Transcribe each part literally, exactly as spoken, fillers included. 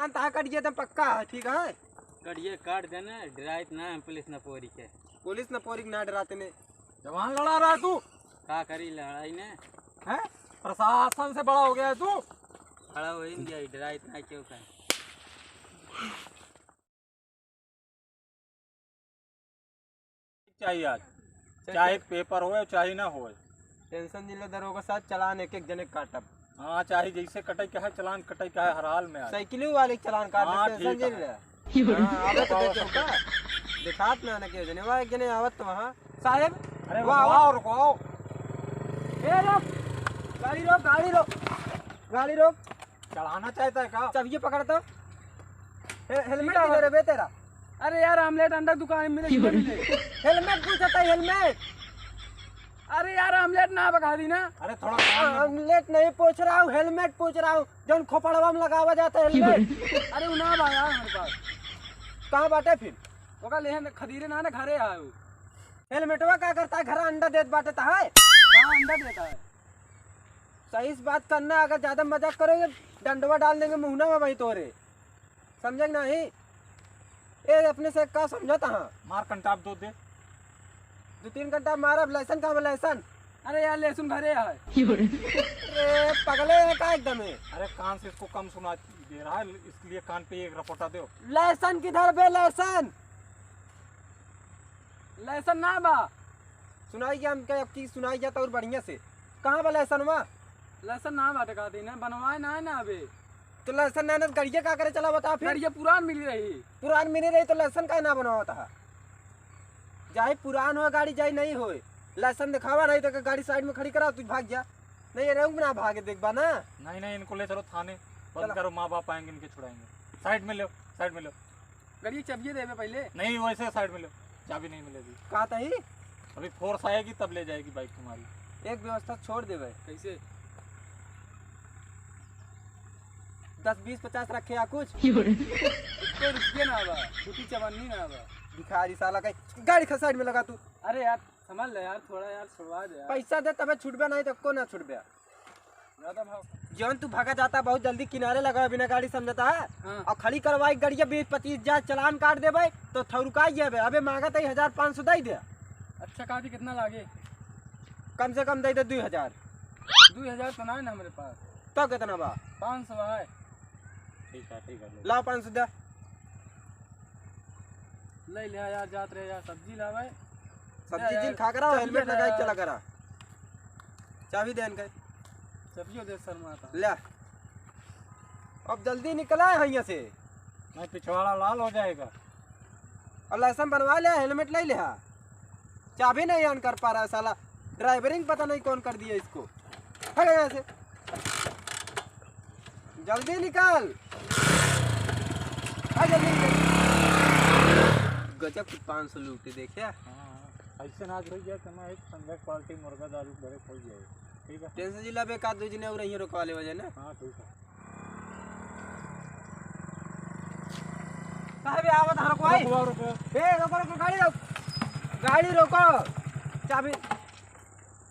ता कट गया तो पक्का है, ठीक है? कट गया, काट देना, डराइत ना है पुलिस न पोरी के। पुलिस न पोरी के ना डराते ने। जवान लड़ा रहा है तू। का करी लड़ाई ने? हैं? प्रशासन से बड़ा हो गया है तू। खड़ा हो ही नहीं गया, डराइत ना क्यों का? चाहिए आज, चल, चाहे चल। पेपर होए, चाहे ना होए। टेंशन नहीं लो दरोगा साहब, चालान एक एक जने काटब। हाँ, चाहे जैसे कटे के है, चालान कटे के है, हर हाल में आज। साइकिल वाले के चालान काट हाँ, दे, टेंशन ठीक नहीं है। ले। हाँ, आवत बताओ देखे सब। का? दिखात ना ना के जने, वहाँ एक जने आवत तो वहाँ। साहेब, अरे वाह, रुको, वाह। आओ, रुको, आओ। ए, रोक, गाड़ी रोक, गाड़ी रोक, गाड़ी रोक। चढ़ाना चाहता है क्या? चाबिये पकड़ तो। हे-, हेलमेट किधर है बे तेरा? अरे यार, आमलेट अंडा दुकान में मिले, मिले। हेलमेट पूछता है, हेलमेट। अरे यार, आमलेट ना बगा दी ना। अरे थोड़ा काम में आमलेट नहीं पूछ रहा हूँ, हेलमेट पूछ रहा हूँ, जौन खोपड़वा में लगावा जाता है हेलमेट। अरे वो ना बा यार हमारे पास। कहाँ बाटे फिर? ओका लेहन खदीरे ना, ना घरे आयो। हेलमेटवा का करता है? घर अंडा देत बाटे ता है? हाँ, अंडा देता है। सही से बात करना, अगर ज्यादा मजाक करोगे, डंडवा डाल देंगे मुहना में वहीं तोरे। समझे कि नहीं? ए, अपने से का समझत हाँ? मार कंटाप दो दे। दो तीन घंटा मारब, लहसुन का लहसुन। अरे यार, लहसुन घरे है। अरे, पगले है का एकदम है? अरे, कान से इसको कम सुना दे रहा है, इसलिए कान पे एक रपोटा दो। लहसुन किधर बे, लहसुन? लहसुन ना बा। सुनाई गया हमके, अब की सुनाई जाता और बढ़िया से। कहाँ बा लहसुनवा? लहसुन ना बाटे, का दिन है, बनवाए ना है ना अबे। तो लहसुन ना, ना, तो गड़िया का करे चला बता फिर? गड़िया पुरान मिली रही। पुरान मिली रही तो लहसुन का ना बनवावत है? जाए पुरान हो गाड़ी, जाए नहीं होए, लहसुन दिखावा, नहीं तो गाड़ी साइड में खड़ी करा, तू भाग जा। नहीं, ये रहूँ ना, भागे देखबा ना। नहीं, नहीं, इनको ले चलो थाने, बंद चलो। करो, माँ बाप आएंगे, इनके छुड़ाएंगे। साइड में लो, साइड में लो। गाड़ी की चाबिये देबे पहले। नहीं, वैसे साइड में लो, चाबी नहीं मिलेगी। कहा तही? अभी फोर्स आएगी तब ले जाएगी बाइक तुम्हारी। एक व्यवस्था छोड़ देबे। कैसे? दस, बीस, पचास रखे या कुछ? इतने रुपये ना बा, फूटी चवन्नी ना बा। भिखारी साला का गाड़ी खा साइड में लगा तू। अरे यार, संभाल ले यार, थोड़ा यार, छुड़वा दे यार। पैसा दे तबे छुटबे, नहीं तो को ना छुटबे। ज्यादा भाव। जौन तू भागा जाता, बहुत जल्दी किनारे लगा, बिना गाड़ी समझता है। हाँ। और खड़ी करवाई गड़िया बीस पच्चीस हजार चालान काट देबे, तो थौरुकाई जाबे। अबे मांगत है हजार पाँच सौ दे दे। अच्छा, काफी कितना लागे? कम से कम दे दे दुई हजार। दुई हजार तो ना है ना हमारे पास। तो कितना बा? पाँच सौ है। ठीक है, ठीक है, ले। लाओ पाँच सौ दे। ले ले यार, जात रहे यार, सब्जी लावे। सब्जी ले जिन यार, खा करा, सब्जी हेलमेट ले लगाई यार। चला करा। चाबी दे इनके। चाबियो दे शर्माता। ले। अब जल्दी निकला है यहाँ से। नहीं, पिछवाड़ा लाल हो जाएगा। और लाइसेंस बनवा ले, हेलमेट ले ले हा। चाबी नहीं on कर पा रहा है साला। ड्राइवरिंग पता नहीं कौन कर दिया इसको। हट यहाँ से। जल्दी निकाल। आ जल्दी निकाल। गजब की पाँच सौ लूटी देखे। हाँ, हाँ। ऐसे ना हो जाए कि मैं एक संजय पार्टी मुर्गा दारू बड़े खोल जाए। ठीक है। टेंशन जिला बे का दो जने और यहीं रोकवा ले वजह ना। हाँ, ठीक है। काहे बे आवत हर कोई? रुको, रुको। ए, रुको, रुको, गाड़ी रोक। गाड़ी रोको। चाबी,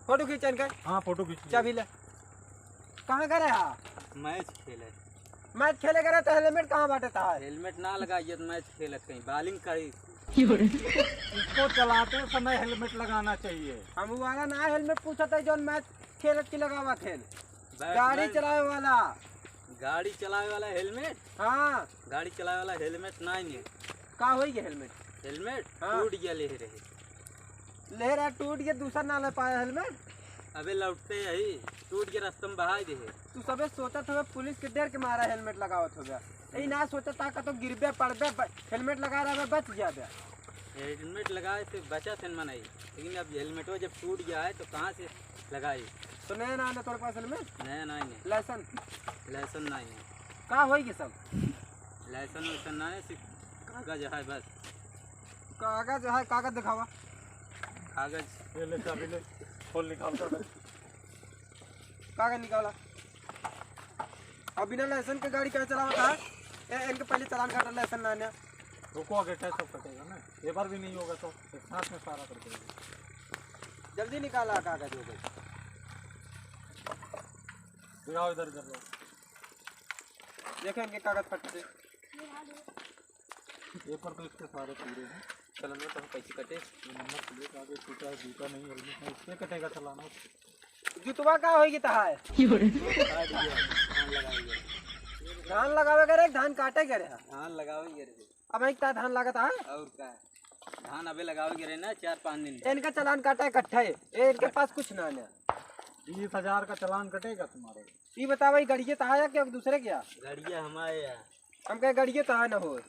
फोटो खींचन का। हाँ, फोटो खींच लिया। चाबी ले। कहाँ करे हा? मैच खेले। मैच खेले करे तो हेलमेट कहाँ बाटे था? हेलमेट ना लगाइए तो मैच खेलत कहीं, बॉलिंग कहीं। इसको चलाते समय हेलमेट लगाना चाहिए। हम वाला ना हेलमेट पूछत है, जौन मैच खेलत की लगावत है। बैट्समैन। गाड़ी चलावे वाला। गाड़ी चलावे वाला हेलमेट? हाँ। गाड़ी चलावे वाला हेलमेट नाई ने। का होई गया हेलमेट? हेलमेट? हाँ। टूट गया, ले रहे। ले रहा, टूट गया, दूसरा ना ले पाया हेलमेट। अबे लौटते यही, टूट गया, रास्ता में बहाई दे है। तू सबे सोचत होबे, पुलिस के डर के मारा हेलमेट लगावत होबे। यही ना सोचत था, का तो गिरबे, पड़बे, ब-, हेलमेट लगा रहा, बच जाबे। हेलमेट लगाए से बचा थे मनई, लेकिन अब हेलमेटो जब टूट गया है तो कहाँ से लगाई? तो नया ना आने तोरे पास हेलमेट? नया ना आने। लाइसेंस? लाइसेंस ना आने। का होई के सब? लाइसेंस वाइसेंस ना आने, सिर्फ कागज है बस। कागज है, कागज दिखावा। कागज। ये ले चाबी ले, खोल निकाल कर। कागज निकाला। अब बिना लाइसेंस के गाड़ी कैसे चलावता है? ए, इनके पहले चालान काटा, लाइसेंस ना आने। रुको, आगे क्या सब कटेगा ना, ये बार भी नहीं होगा तो एक साथ में सारा कर देंगे। जल्दी निकाला कागज हो गई। दिखाओ इधर, इधर लो। देखो इनके कागज फट से। पेपर तो इसके सारे पूरे हैं। चलन में तो हम कैसे कटे? ये नंबर प्लेट आगे टूटा है, जूता नहीं, हेलमेट नहीं, इससे कटेगा चलाना। जुतवा का होई गई तहार? धान लगावे गए। धान लगावे गए रे, धान काटे गए रे। धान लगावे गए रे। अब एक ता धान लागत है? और का? धान अबे लगावे गए रे ना, चार पाँच दिन। इनका चलान काटा इकट्ठा है, ये इनके पास कुछ ना है। बीस हजार का चलान कटेगा तुम्हारे। ये बताओ, ये गड़िया तहार है कि दूसरे क्या? गड़िया हमारे है। हम कहे गड़िया तहार ना हो।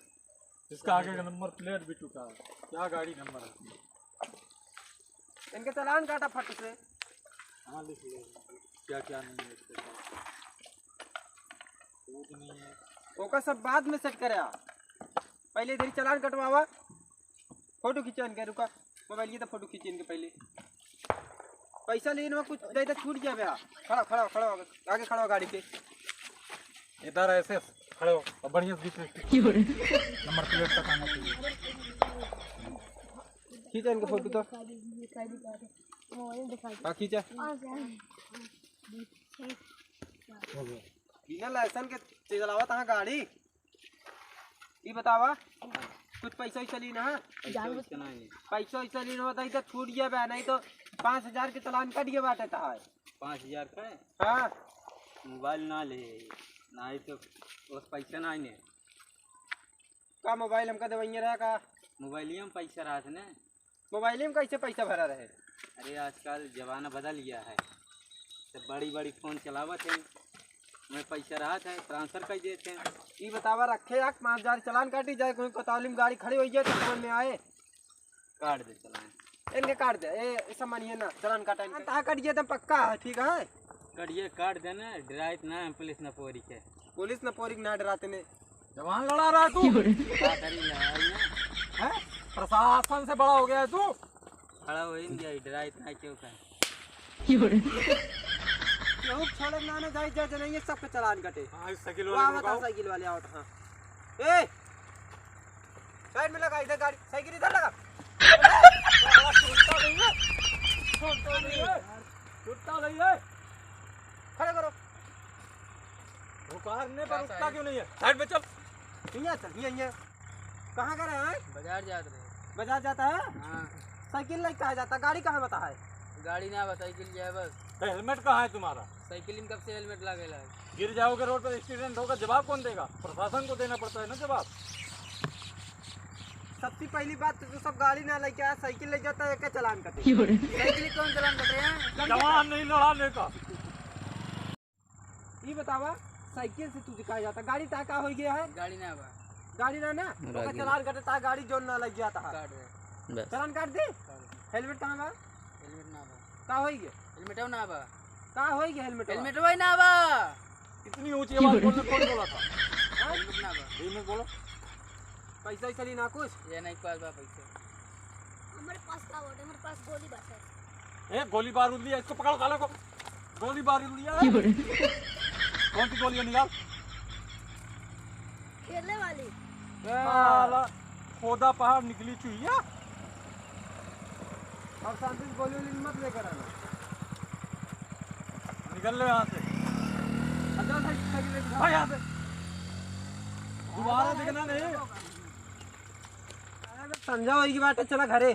इसका आगे का नंबर प्लेट भी टूटा है। क्या गाड़ी नंबर है? इनके चलान काटा फट से। हाँ, लिख लो। क्या क्या नहीं है इसके साथ? सूद नहीं है। ओका सब बाद में सेट करे आ। पहले इधर ही चलान कटवावा। फोटो खींचा इनके, रुका। मोबाइल ये तो फोटो खींचे इनके पहले। पैसा लेने में कुछ दे दे, छूट जाबे। आ, खड़ा, खड़ा, खड़ा हो, आगे खड़ा हो गाड़ी के। इधर ऐसे खड़े हो, अब बढ़िया से दिख रहे। नंबर प्लेट तक आना चाहिए। खींचा इनके फोटो तो। हाँ, खींचा। बिना लाइसेंस के चलावत है गाड़ी। ई बतावा, कुछ पैसा वैसा ली ना? पैसा वैसा नहीं। पैसा वैसा ली ना, बताई तो छूट गया बा, नहीं तो पाँच हजार के चलान कट गया बाटे तहार। पाँच हजार का है? हाँ। मोबाइल ना ले, नहीं तो बस पैसा ना ने। का मोबाइल हमका देवइया रहा का? मोबाइलिया में पैसा रहत ने। मोबाइल में कैसे पैसा भरा रहे? अरे, आजकल जमाना बदल गया है, सब बड़ी बड़ी फोन चलावत हैं, मैं पैसा रहत है, ट्रांसफर कर देते हैं। ई बतावा, रखे एक पाँच हजार चलान काटी जाए, कोई कोतवाली में गाड़ी खड़ी हो जाए तो समझ में आए। काट दे चलान। इनके काट दे, ए, ए, सामान ये ना, चलान काटा इनके। हाँ, ता कट गया तो पक्का है, ठीक है? कट गया, काट देना, डराइत ना है पुलिस न पोरी के। पुलिस न पोरी के ना डराते ने। जवान लड़ा रहा है तू। का करी लड़ाई में? हैं? प्रशासन से बड़ा हो गया है तू। खड़ा हो ही नहीं गया, डराइत ना क्यों का? केहू छोड़े ना, ना जाई, जा, जनाइए सबके चलान कटे। हाँ, इस साइकिल वो वाले को आवत है, बताओ। साइकिल वाले आवत, हाँ। ए, साइड में लगा, इधर गाड़ी, साइकिल इधर लगा। छूटता नहीं है, छूटता नहीं है, छूटता नहीं है। खड़ा करो। रुकारने पर रुकता क्यों नहीं है? साइड में चल। यहाँ चल, यहाँ, यहाँ। कहाँ का रहे हैं? बाजार जात रहे। बाजार जाता है? हाँ। साइकिल लेके कहाँ जाता? गाड़ी कहाँ बता है? गाड़ी ना बा, साइकिल जाए बस। तो हेलमेट कहाँ है तुम्हारा? साइकिल में कब से हेलमेट लागेला है? गिर जाओगे रोड पर, एक्सीडेंट होगा, जवाब कौन देगा? प्रशासन को देना पड़ता है ना जवाब। सबसे पहली बात तो तू सब गाड़ी ना लेके आ, साइकिल ले जाता है, क्या चलान कटे? साइकिल कौन चलान कटे हैं? जवान नहीं लड़ाने का। ई बतावा, साइकिल से तू कहाँ जाता? गाड़ी ता का हो गया है? गाड़ी ना बा। गाड़ी ना ना? ओका चलान कटे ता गाड़ी जोन ना लग गया ता। काट दे। बस। चलान काट दे? काट दे। हेलमेट कहाँ बा? हेलमेट ना बा। का हो गया? हेलमेटो ना बा। का हो गया हेलमेट? हेलमेटो ही ना बा। इतनी ऊंची आवाज बोलने कौन बोला था? हाँ? हेलमेट ना बा। हेलमेट बोलो। पैसा वैसा ली ना कुछ? ये नहीं पास बा पैसा। हमारे पास का बाटे? हमारे पास गोली बाटे। ए, गोली बारूद लिया, इसको पकड़ो साले को। गोली बारूद लिया है। कौन सी गोली है, निकाल। खेलने वाली। ए, साला, खोदा पहाड़ निकली चुहिया। अब शांति से गोली वोली मत लेकर आना। निकल ले यहाँ से। अच्छा, भाई, साइकिल लेके भाई, यहाँ से। दोबारा देखना नहीं। अरे, संझा होई की बात है, चला घरे।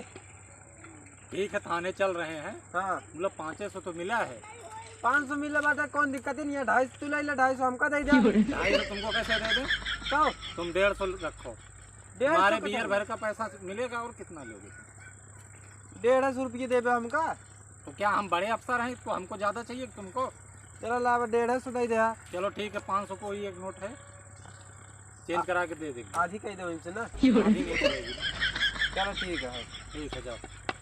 ठीक है, थाने चल रहे हैं। हाँ। मतलब, पाँचे सौ तो मिला है। पाँच सौ मिला बात है, कौन दिक्कत ही नहीं है। ढाई सौ तू ले ले, ढाई सौ हमका दे दे। ढाई सौ तुमको कैसे दे दें? तो? तुम डेढ़ सौ रखो। डेढ़ सौ तुम्हारे का बियर भर का पैसा मिलेगा, और कितना लोगे? डेढ़ सौ रुपये देबे हमका। तो क्या हम बड़े अफसर हैं, तो हमको ज्यादा चाहिए कि तुमको? चलो, लावा, डेढ़ सौ दे दे। चलो, ठीक है, पाँच सौ को ही एक नोट है, चेंज करा के दे देंगे। आधी कह दो इनसे ना। आधी नहीं चलेगी। चलो, ठीक है। ठीक है, जाओ,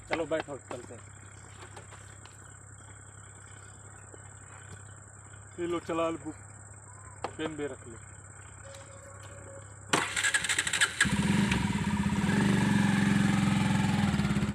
चलो, बैठो, चलते हैं। ये लो, चलान बुक, पेन भी रख लो।